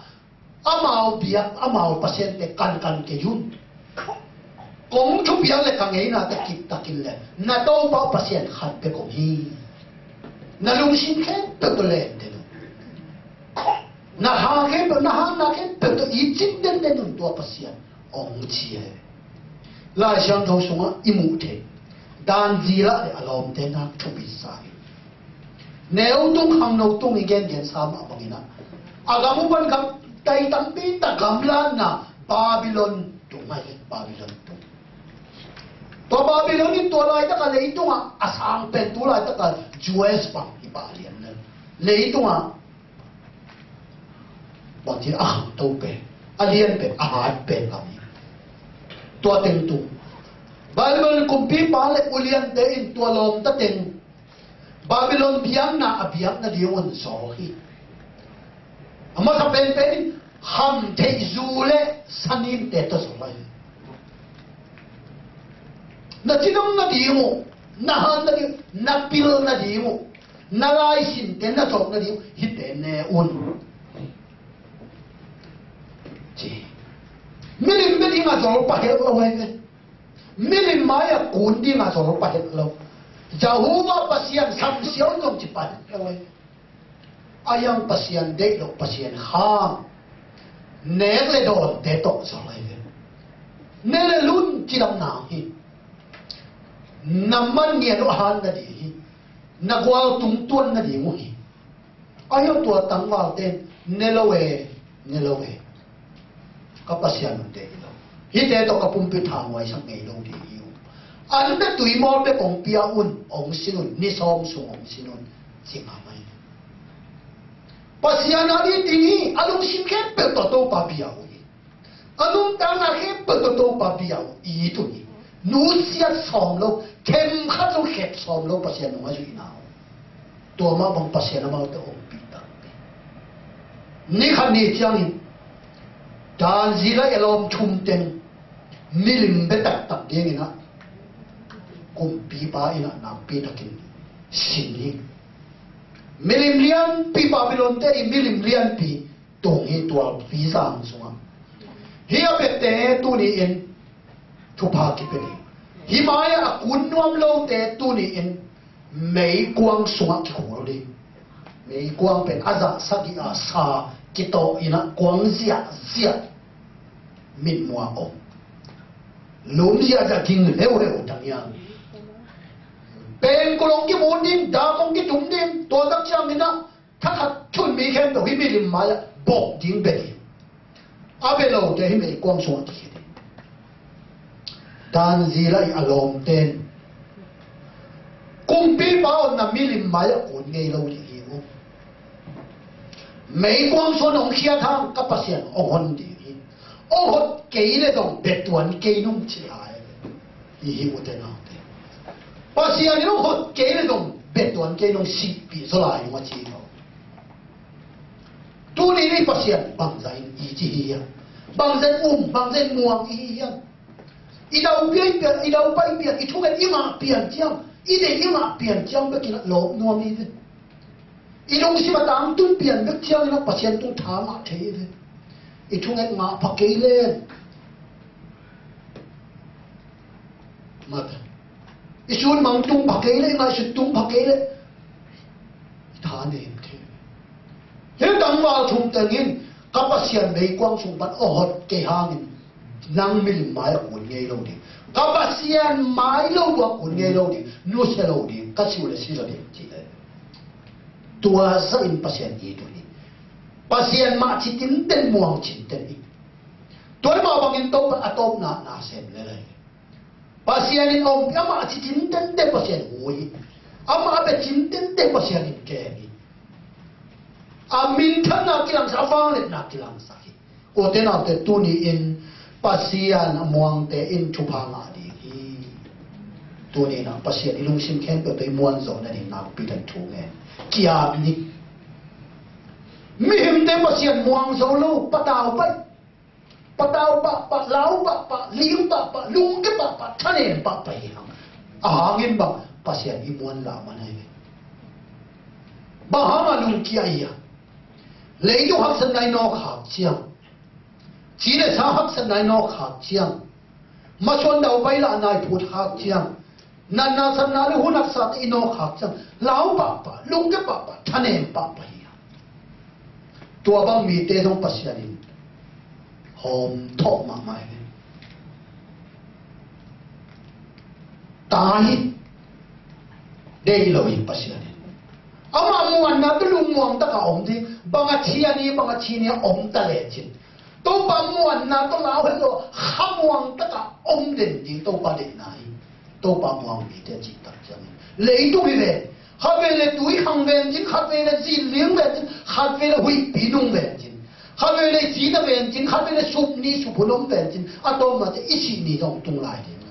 amau biak, amau pasiante kankan kei un. Kong thupiak le ka ngeinate kiptakin le, na Topa Pasian khat bek om hi. Na lungsim khempeuh tawh len den un. Na ha khempeuh, na hanna khempeuh tawh it cin denden un, tua Pasian hong ci hi. Lai Siangtho sungah i muh theih dan zila le a lawmte nak thupi sa hi. Neu tung khangno tung i gengen sa mah bangin ah, a gam uh pan gam tai tampi tak gamlatna Babylon tung ahi, Babylon tung. Tua Babylon in tua laitaka leitungah a sang pen tu laitaka U S bang hi pah lian le, leitungah bangci a khangto pen, a lian pen, a hat pen bang hi. Tua teng tung, Babylon kumpipa le uliante in tua lawmta teng Babylon biakna a biak nading un zaw hi. A masa penpen in hamtheih zu le saninte tawh zaw hi. Na cidam nading uh, na han nading, na pil nading uh, Na laisinte na zawh nading uh hihte ne un. Ci. Milim bia dingah zawl pah het lo ahi ve. Milim mai-ah kun dingah zawl pah het lo. Jehovah Pasian samsiau zong ci pah het lo ahi ve. A hiang Pasian deih loh, Pasian khang, nek le dawnte tawh zawl ahi ve. Ne le lun cidamna hi. Na man nian uh a han nading hi. Na gual tung tuan nading uh hi. A hiang tua tangvalte ne lo e, ne lo e. Ka Pasian un deih lo. Hihte tawh ka pumpi thanuaisak ngei lo ding hi uh. An bia tui mawl bek hong pia un, hong sin un, ni sawm sung hong sin un, ci mahmah hi. Pasian a it ding hi, a lungsim khempeuh tawh Topa bia uh hi. A nuntakna khempeuh tawh Topa bia uh it uh hi. Nusiat sawm lo, themkhat lo khep sawm lo Pasian nung a zuihna uh. Tua mah bang Pasian amaute ompih takpi. Ni khat ni ciangin dan zila i a lawm thum teng milim bia taktak dingin ah kumpipa in ah nakpi takin sin hi. Milim lianpi, Babylon-te i milim lianpi tung hi, tualpi zang sungah. Hih a biate tuni-in thupha kipia ding. Hih mai-ah a kun nuam lote tuni-in meikuang sungah kikhul ding. Meikuang pen a zah sagih a sa kitawh in ah kuang ziahziah mitmuang om. Lum ziahziah ging heuheu dang hiam. Pengkul hong kimut ding, dam hong kitum ding, tua tak ciangin ah thakhat thun mi khempeuh hih milim mai-ah bawk ding bek hi. A bia lote hih meikuang sungah kikhia ding. Dan zila i a lawmten kumpipa aw, na milim mai-ah kun ngei lo ding hi uh. Meikuang sungah hong khiat hang ka Pasian hong hon ding hi. Hong hot kei le zong bia tuan kei nung ci lai. Hi hi, ute naute. Pasian in hong hot kei le zong bia tuan kei nung, sihpih zaw lai nung a ci lo. Tuni ni Pasian bangzah in i ci hi hiam? Bangzah in um, bangzah in muang i hi hiam? I dau pian pian, i dau pai pian, i thunget i ngah pian ciang, i deih i ngah pian ciang bekin ah lawp nuam i hi. I lungsim a tangtun pian bek ciangin ah Pasian tung tha ngah thei hi. I thunget ngah pha kei leh, mate, i sunmang tung pha kei leh, i ngaihsut tung pha kei leh, i tha nem thei hi. Hih tangval thum tengin ka Pasian meikuang sung pan hong hot kei hangin nang milim mai-ah kun ngei lo ding. Ka Pasian mai lo uh ah kun ngei lo ding. Nusia lo ding. Ka si uh leh si zaw ding, ci leh. Tua zahin Pasian it uh hi. Pasian mah ci tinten, muang cinten hi. Tua mah bangin Topa a tawpna na sem lel hi. Pasian in a ompih, amah a ci cintente Pasian hu hi. Amah a bia cintente Pasian in kem hi. A minthanna kilangsak, a vangliatna kilangsak hi. Ute naute, tuni-in Pasian a muangte in thupha ngah ding hi. Tuni-in ah Pasian i lungsim khempeuh tawh i muanzawh nading nakpi takin thu ngen. Kiap ni. Mihingte Pasian muang zo lo, patau pai. Patau pahpah, lau pahpah, ling pahpah, lungkia pahpah, thanem pahpah hi hang. A hangin bang, Pasian i muan lah man ahi ve. Bang hang a lungkia i hia? Leitung haksatna i nawk khak ciang, ci le sa haksatna i nawk khak ciang, masuan daupai lahna i phut khak ciang, natna satna le hun haksate i nawk khak ciang, lau pahpah, lungkia pahpah, thanem pahpah hi hang. Tua bang mite zong Pasian in hawm thawh mahmah hi. Ta hi, deih lo hi Pasian in. Amah muanna tawh lungmuang taka om ding, bang a cian hi, bang a cin hi a om ta lecin, Topa muanna tawh lau het lo, khamuang taka om den ding Topa deihna hi. Topa muang mite cihtak ciangin leitung hi ve. Khatvei le tui khang vencin, khatvei le zinling vencin, khatvei le huihpi nung vencin, khatvei le cina vencin, khatvei le supni suphun om vencin, a tawpna teh i sih ni zong tung lai ding.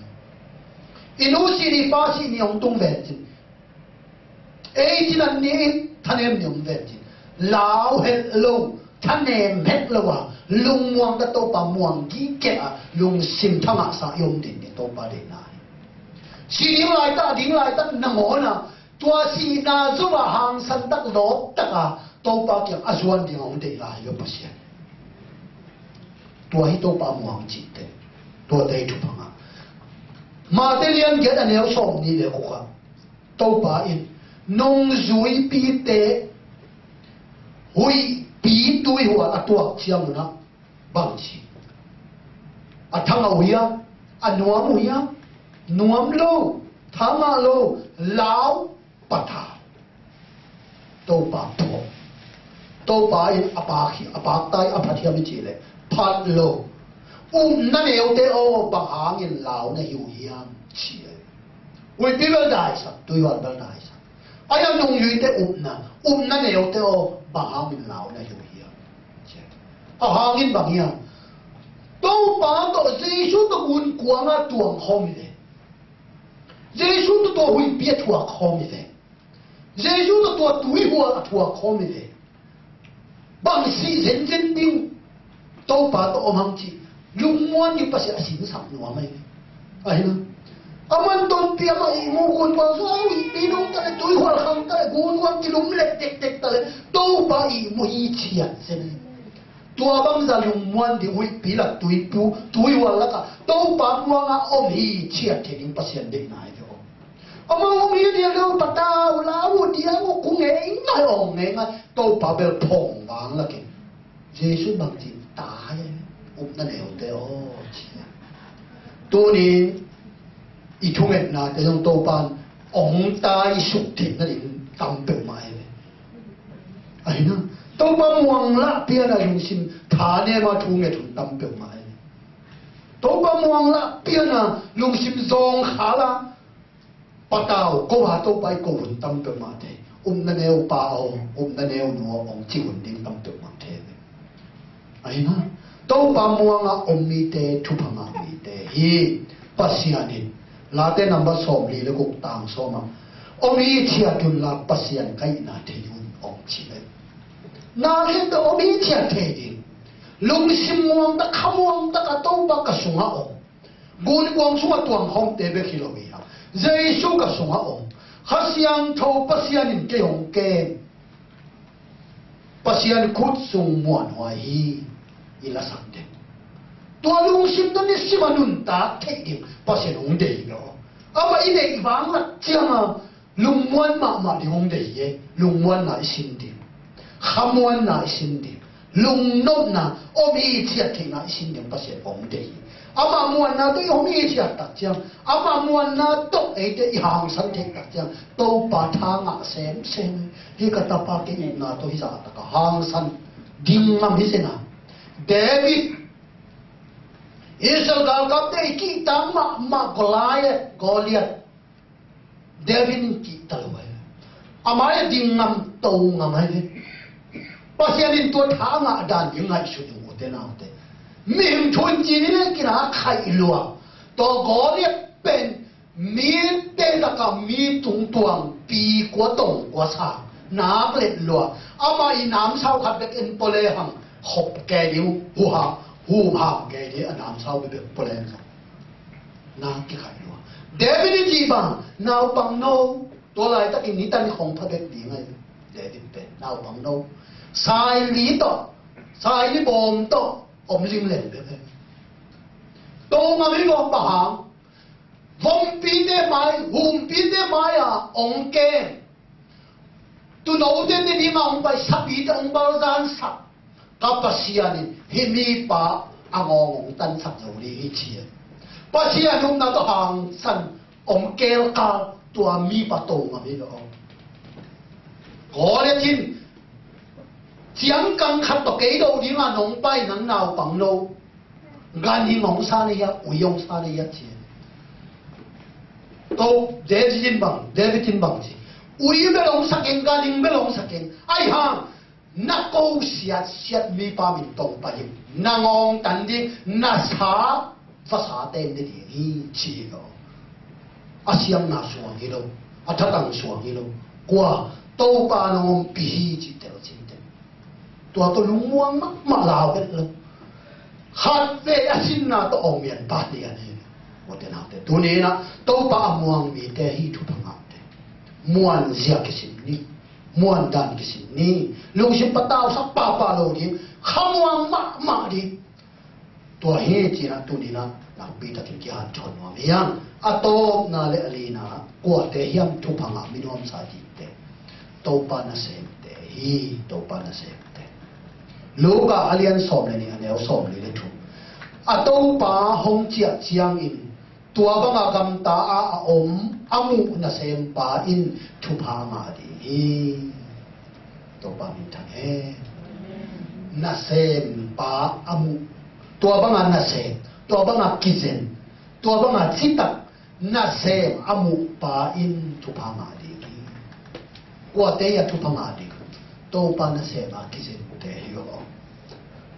I nu sih ni, pa sih ni hong tung vencin, ei cinan ni in thanem ni om vencin, lau het lo, thanem het lo a, lungmuang ka Topa muang gige a, lungsim thangahsa i om ding ni Topa deihna hi. Si ding laitak, ding laitak nangawn a, Tua sihna zo a hangsan tak lawp taka Topa kiang a zuan ding a hong deih lai hi lo Pasian. Tua hi Topa muang cihte. Tuate hi thupha ngah. Mate lian giat a neu sawmnih le guk ah Topa in nungzuipite huihpi tuihual a tuak ciang un ah bang ci? A thangah uh hiam? A nuam uh hiam? Nuam lo, thangah lo, lau, patau. Topa phuak. Topa in a pak hi, a paktai a phat hiam i cih leh phat lo. Upna neute aw, bang hangin lau na hi uh hiam? Ci a. Huihpi bel daisak, tuihual bel daisak. A hiam nungzuite upna, upna neute aw, bang hangin lau na hi uh hiam? Ci a. A hangin bang hiam? Topa tawh Jesu tawh gunkuang a tuang khawm hi ve. Jesu tawh tua huihpi a thuak khawm hi ve. Jesu tawh tua tuihual a thuak khawm hi ve. Bang sih zenzen ding Topa tawh om hang cih lungmuan ding Pasian a sinsak nuam ahi. Ahi na. A man tonpih amah ihmu gunkuang sung a huihpi nung ta le tuihual khang ta le gunkuang kilum lek tektek ta le Topa ihmu hi ciat zen ahi. Tua bangza lungmuan ding huihpi lak tuipu tuihual lakah Topa muangah om hi ciat thei ding Pasian deihna hi ve aw. Amau om hi dial lo patau lau dial uh ku ngei ngai ong ngei ngai Topa bel phong vang lakin Jesu bang cih tai upna neute aw ci a. Tuni i thungetnate zong Topa in ong tai suk theihna ding tam peuhmah hi ve. Ahi na, Topa muang lah piana lungsim tha nema thu nget hun tam peuhmah hi. Topa muang lah piana lungsim zawng khala patau ko a Topa i ko hun tam peuhmah thei. Upna neu pa aw, upna neu nu aw ong ci hun ding tam peuhmah thei. Ahi na, Topa muanga om mite thupha ngah mite hi. Pasian in Late number sawmli le guk tang sawma om hi ciat unla Pasian ka hihna thei un ong ci le. Na khente om hi ciat thei ding. Lungsim muang tak kha muang taka Topa ka sungah om. Gunkuang sungah tuang khawmte bek hi lo hi a. Jesu ka sungah om. Kha Siangtho Pasian in kei hong kem. Pasian khut sung muanhuai hi. I lasak ding. Tua lungsim tawh nisim a nuntak theih ding Pasian hong deih lo. Amah i deih vang lak cianga lungmuan mahmah ding hong deih hi. Lungmuanna i sin ding. Khamuanna i sin ding. Lungnopna om i ciat theihna i sin ding Pasian hong deih hi. Amah muanna tawh i om i ciat tak ciang, amah muanna tawh eite i hangsan theih tak ciang Topa tha ngah semsem. Hi ka tapa kei upna tawh hi zah taka hangsan ding ngam hi sena. David, Israel galkapte i kihtak mahmah Goliath, Goliath. David in kihta lo ahi. A mai a ding ngam to ngam ahi. Pasian in tua tha ngah dan ding ngaihsut ding ute naute. Mihing thun cin in kina khaih lua. Tua Goliath pen mite laka mi tungtuang pi kua tong kua sa nak let lua. Ama i namsau khat bek en pole hang khop ke diu huha huham ke di a namsau bek pole hang. Na kikhaih lua. David in cih bang naupang no. Tua laitakin nitan khong pha bek ding ahi. David pen naupang no. Saili tawh, saili bawm tawh om ling leng bek ahi. To ngam hi bawm bang hang. Vompite mai, humpite mai a ong keng. Tunote te ding a hong pai sapite hong balzan sak. Ka Pasian in hih mipa a ngawng hong tansak zo ding hi ci a. Pasian upna tawh hangsan om kelkal tua mipa to ngam hi lo. Goliath in ciangkang khat tawh kei do ding a nong pai nang naupang lo. Ganhing hong sa na hia, ui hong sa na hia ci. To David in bang, David in bang ci. Ui bel hong sa keng, ganhing bel hong sa keng. Ai hang, na ko siatsiat mipa min tong pai in. Na ngawng tan ding, na sa, vasa ten ding hi ci lo. A siamna suang hi lo, a thatang suang hi lo. Kua, Topa nong ompih hi ci tel cin ten. Tua tawh lungmuang mahmah lau het lo. Khat vei a sinna tawh awng mian pah lian hi. Ute naute. Tuni inah Topa a muang mite hi thupha ngahte. Muanzia kisim ni. Muandan kisim ni. Lungsim patausak pahpah lo ding. Khamuang mahmah ding. Tua hi cinah tuninah nakpi takin kihanthawn nuam hiam? A tawpna le a lina, kuate hiam thupha ngah mi nuamsa dingte? Topa nasemte hi, Topa nasemte. Luka a lian sawm le nih, a neu sawmli le thum. A Topa hong ciah ciangin tua banga gamta ah a om a muh nasempa in thupha ngah ding hi. Topa min thang hen. Nasempa a muh, tua banga nasem, tua banga kizen, tua banga citak nasem a muhpa in thupha ngah ding hi. Kuate a thupha ngah ding? Topa nasema kizente hi zaw.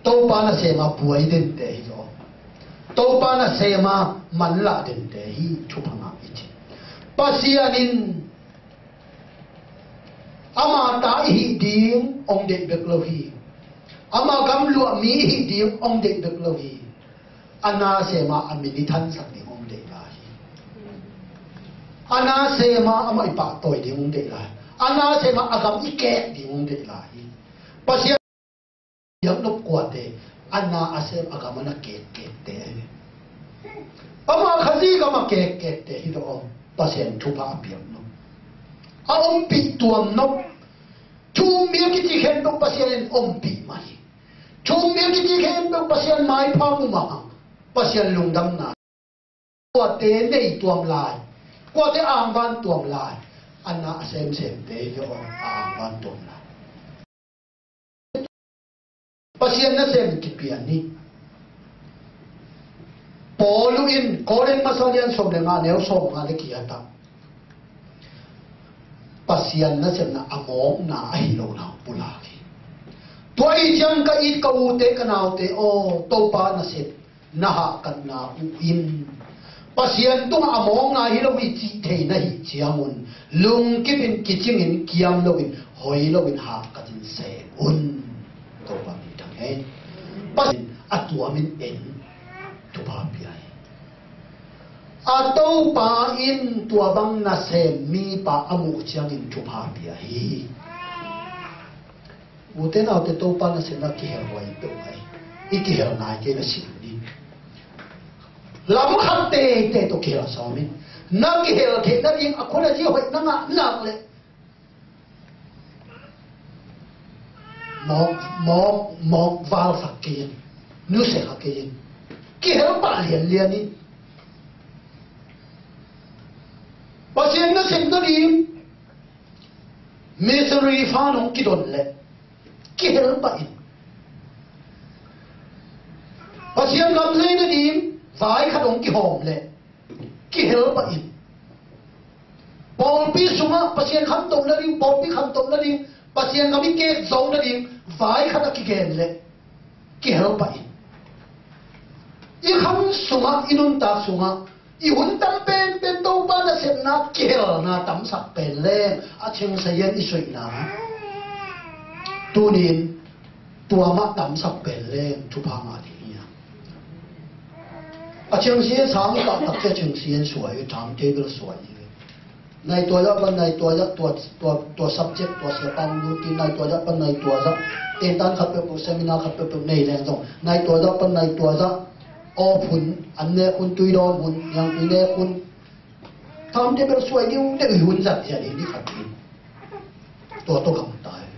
Topa nasema buai dente hi zaw. Topa nasema manlah dente hi thupha ngah i ci. Pasian in ama ta i hih ding hong deih bek lo hi. Ama gamluah mi i hih ding hong deih bek lo hi. A nasema a min i thansak ding hong deih lai hi. A nasema amah i pahtawi ding hong deih lai. A nasema a gam i kek ding hong deih lai hi. Pasian piaknop kuate, a na a sem a gam a na kekkekte. Ama Khazih gam a kekkekte hi dawh. Pasian thupha a piaknop, a ompih tuamnop. Thu-um mi a kici khempeuh Pasian in ompih mah hi. Thu-um mi a kici khempeuh Pasian maipha mu mah hang. Pasian lungdamna. Kuate nei tuam lai, kuate angvan tuam lai? A na a semsemte hi dawh, a angvan tuam lai. Pasian nasem kipia ni. Paul in Korin masa lian sawm le nga neu sawm nga le kiat ah Pasian nasemna a mawkna ahi lo na pulak hi. Tua ahi ciang ka it ka ute ka naute aw, Topa nasem na hahkatna uh in Pasian tungah a mawkna hi lo hi cih thei na hih ciangun lungkipin kicingin kiam loin hoi loin hahkatin sem un. Topa min thang hen. Pasian a tuamin en thupha pia hi. A Topa in tua bang nasem mipa a muh ciangin thupha pia hi. Ute naute, Topa nasemna kihel huai peuh ngai. I kihel nai kei na sim ni. Lam khat teitei tawh kihel sawm in. Na kihel theih nading a khut a ci hoih na ngah nak leh mawk, mawk, mawk valsak kei in. Nusia kha kei in. Kihel pah lianlian in. Pasian nasem nading missionary fa nong kidon leh kihel pah in. Pasian gam lei nading vai khat hong kihawm leh kihel pah in. Pawlpi sungah Pasian khantoh nading, pawlpi khantoh nading, Pasian gam i kek zo nading vai khat a kigen leh kihel pah in. I kham sungah, i nuntak sungah i hun tam penpen Topa nasepna kihelna tamsak pen leng a Cheng Sa Yen i suihna tunin tua mah tamsak pen leng thupha ngah ding hi a. A Cheng Sa Yen sang i kah tak ciang a Cheng Sa Yen suai, timetable suai. Nai tua zah pan nai tua zah, tua, tua, tua subject, tua siapa hong lut in nai tua zah pan nai tua zah. Tentan khat peuhpeuh, seminar khat peuhpeuh nei leng zong nai tua zah pan nai tua zah. Aw phun, an nek hun, tui dawn hun, niangtui nek hun. Timetable suai deuhdeuh hi, hun zat ziah ding dih khat hi. Tua tawh gamta hi.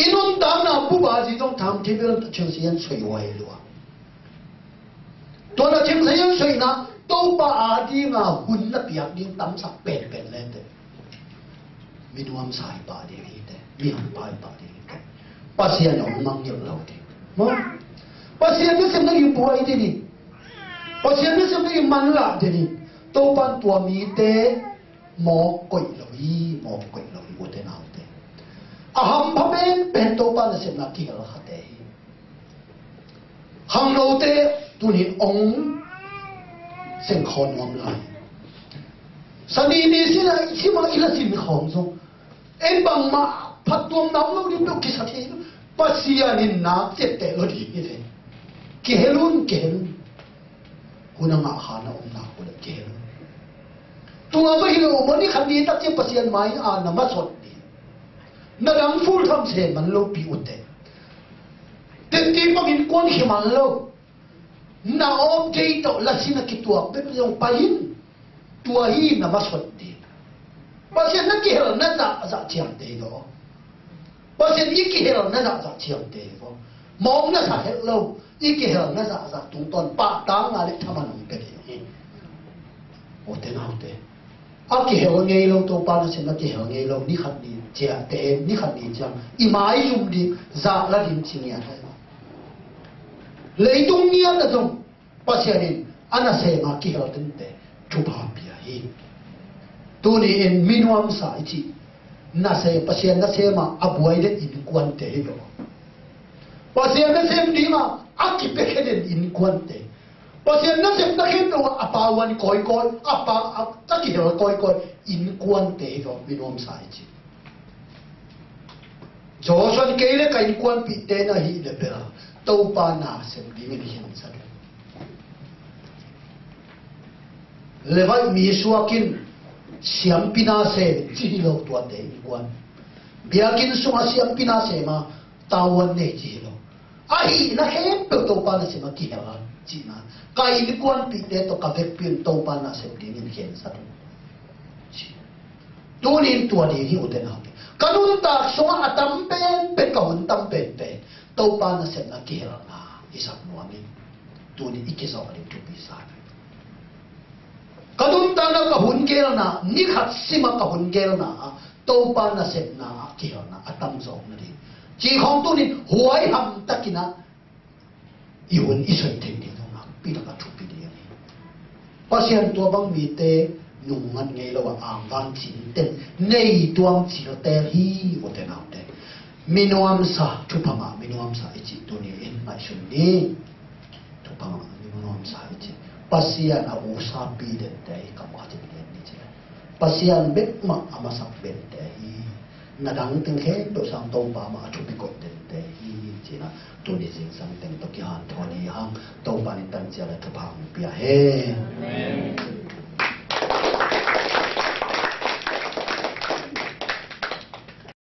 I nuntakna bup a zi zong timetable a Cheng Sa Yen suai huai lua. Tua na Cheng Sa Yen suihna Topa a dinga hun na piak ding tamsak penpen lente. Mi nuamsa hi pah ding hi te, mi hangpa hi pah ding hi te. Pasian a hong mangngilh lo ding. Maw? Pasian nasem nading buai ding hi. Pasian nasem nading manlah ding hi. Topan tua mite mawk koih lo hi, mawk koih lo hi, ute naute. A hampha penpen Topa nasepna kihel khate hi. Khangnote tunin ong sengkhawm nuam lai. Sani ni sina i cima i la sin khawm zong en bangmah phattuamna om lo ding peuh kisa thei lo. Pasian in nak ciatteh lo ding hi ve. Kihel un, kihel un. Hun a ngah kha na om nak uh leh kihel un. Tua mah hi lo maw, ni khat ni tak ciang Pasian mai-ah na masot ding. Na dang full tham se man lo pi u teh. Teti bangin kuan khia man lo. Na off day tawh lasin a kituak bek zong pai in. Tua hi na masot ding. Pasian na kihel na zahzah ciangte hi lo. Pasian i kihel na zahzah ciangte hi lo. Mawng na sa het lo. I kihel na zahzah tungtawn pahtakna le thaman hong pia ding hi. Aw te nau te. A kihel ngei lo, Topa nasem a kihel ngei lo, ni khat ni ciangte, ni khat ni ciang i maizum ding, zahla ding ci ngiat hi. Leitung ngiat a zong Pasian in a nasem a kihel dingte thupha pia hi. Tuni in minuamsa i cih nasem, Pasian nasem a a buai den innkuante hi lo. Pasian nasem ding a a kipiakhia den innkuante. Pasian nasepna khempeuh ah a pauan kawikawi, a pa a, a kihel kawikawi innkuante hi lo, minuamsa i cih. Joshua in kei le ka innkuanpihte na hih le bel Topa nasem dingin khensa ding. Levite mi suak in siampi na sem ci hi lo tuate innkuan. Biakinn sungah siampi na sem a tavuan nei ci hi lo. A hihna khempeuh Topa nasem a kihel a cihna. Ka innkuanpihte tawh ka vekpi in Topa nasem dingin khensa ding. Ci. Tuni in tua ding hi u te nau te. Ka nuntak sungah a tam penpen, ka hun tam penpen Topa nasepna kihelna i sak nuam in. Tuni i kizawh ding thupi sa. Ka nuntakna, ka hun gelna, ni khat sima ka hun gelna ah Topa nasepna ah kihelna a tamzaw nading. Cih khawng tuni huai hamtakin ah i hun i soi theih ding zong nakpi takin a thupi ding hi. Pasian tua bang mite nungngat ngei lo a angvang cinten nei tuam ciltel hi u te nau te. Minuamsa, thupha mah minuamsa i cih tuni in ngaihsun ni. Thupha mah minuamsa i cih. Pasian a usapi dente hi kam khat in gen ni ci le. Pasian bek mah a masak dente hi. Na dang teng khempeuh sang Topa mah a thupi koih dente hi. Cina tuni zingsang teng tawh kihanthawn hi hang. Topa in tancia le thupha hong pia hen. Amen.